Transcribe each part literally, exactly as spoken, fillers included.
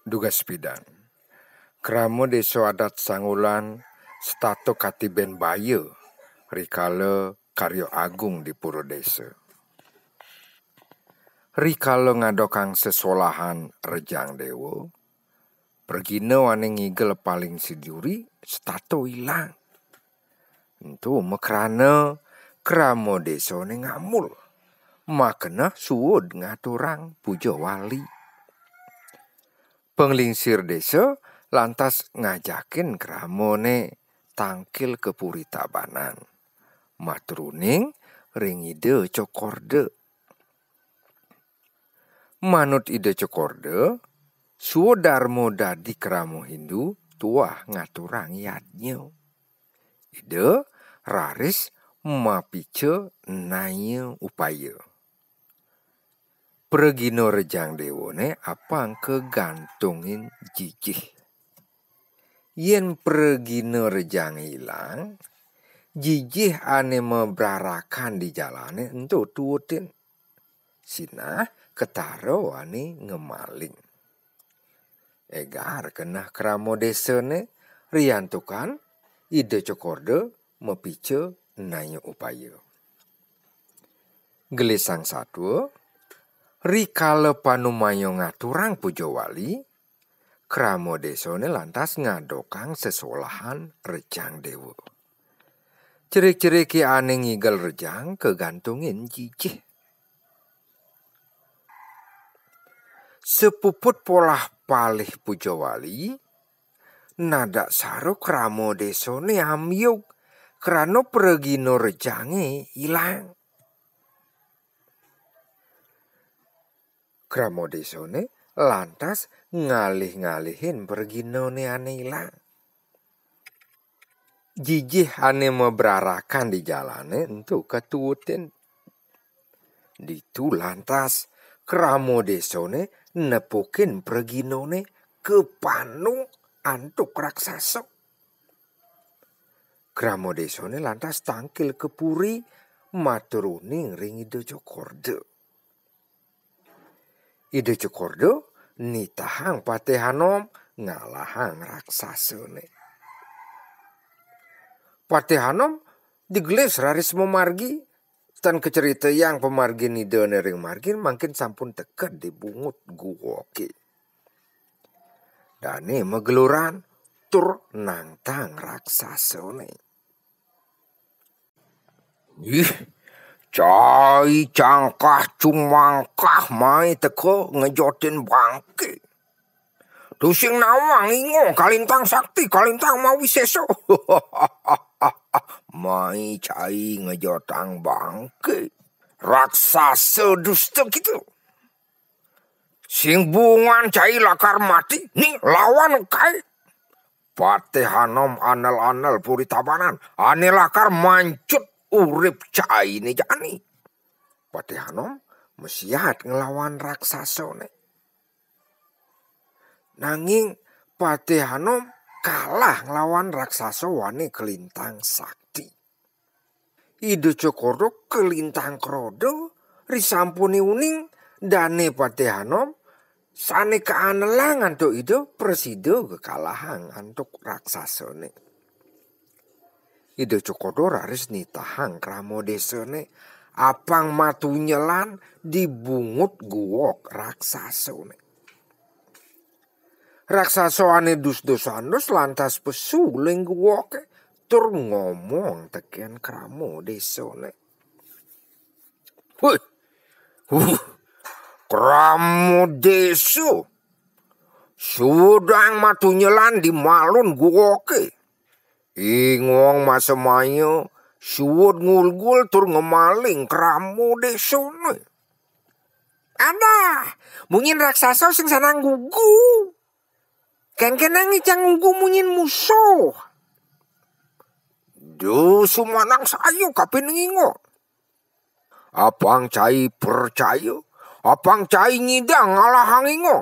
Dugas pidan. Krama Désa Adat Sangolan setata katibén baya rikala karya agung di pura désa. Rikala ngadokang sesolahan Rejang Déwa, pragina ané ngigel paling siduri setata ilang. Ento makrana krama désané ngamul, makeneh suud ngaturang puja wali. Panglingsir désa lantas ngajakin kramané tangkil ka Puri Tabanan, matur uning ring Ida Cokorda. Manut Ida Cokorda, swadarma dadi krama Hindu tuah ngaturang yadnya. Ida raris mapica naya upaya. Pragina Rejang Déwané apang kagantungin jijih. Yén pragina Rejang ilang, jijih ané mabrarakan di jalané ento tuutin. Sinah ketara ané ngemaling. Égar keneh krama désané, riantukan Ida Cokorda mapica naya upaya. Gelisang satua, rikala panumaya ngaturang puja wali, krama désané lantas ngadokang sesolahan Rejang Déwa. Cerik-ceriké ané ngigel Rejang kagantungin jijih. Sapuput polah palih puja wali, nadaksara krama désané amyug krana pragina Rejangé ilang. Krama désané lantas ngalih-ngalihin praginané ané ilang. Jijih ané mabrarakan di jalané ento katuutin. Ditu lantas krama désané nepukin praginané kapanung antuk raksasa. Krama désané lantas tangkil ka puri, matur uning ring Ida Cokorda. Ida Cokorda nitahang Patih Anom ngalahang raksasané. Patih Anom digelis raris mamargi, tan kacaritayang pamargin Idané ring margi, mangkin sampun teked di bungut guwoké. Dané mageluran tur nangtang raksasané. Ih, cai cangkah cumangkah mai teka ngejotin bangké. Tusing nawang inga kalintang sakti, kalintang mawisésa. Mai cai ngejotang bangké. Raksasa dusta kéto. Sing buungan cai lakar mati, ning lawan kai. Patih Anom andel-andel Puri Tabanan, ané lakar mancut urip cainé jani. Patih Anom masiat nglawan raksasané. Nanging Patih Anom kalah nglawan raksasa ané kalintang sakti. Ida Cokorda kalintang kroda, risampuné uning dané Patih Anom sané kaanelang antuk Ida prasida kakalahang antuk raksasané. Ida Cokorda raris nitahang krama désané, apang matunyelan di bungut guwok raksasané. Raksasa ané dus-dus andus lantas pesu ling guwoké tur ngomong tekén krama désané. Wih, huh, krama désa. Suudang matunyelan di malun guwoké. Ingong masemaya suud ngulgul tur ngemaling krama désané. Adah, munyin raksasa sing sanang gugu. Kénkénang icang ngugu munyin musuh. Duh, sumanang saya kapining inga. Apang cai percaya, apang cai nyidang ngalahang inga.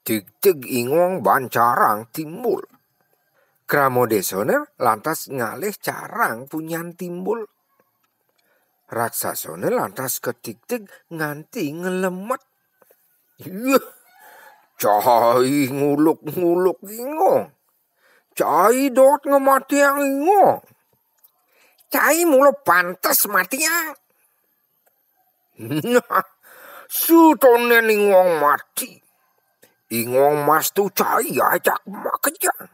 Tigtig inga ban carang timbul. Krama désané lantas ngalih carang punyan timbul. Raksasané lantas katigtig nganti ngelemet. Yuh, Cai nguluk-nguluk ingong. Cai dot ngematiang ingong. Cai mula pantes matiang. Nah, sutonen ingong mati. Ingong mastu cai ajak makejang.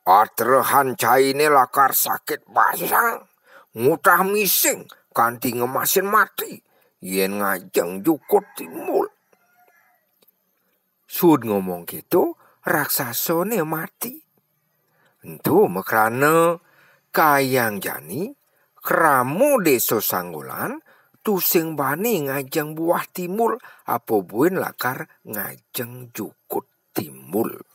Atrehan caine lakar sakit basang, ngutah mising kanti ngemasin mati, yen ngajeng jukut timbul. Sud ngomong gitu, raksasane mati. Entu makrana kayang jani, krama desa Sanggulan, tusing bani ngajeng buah timbul, apa buin lakar ngajeng jukut timbul.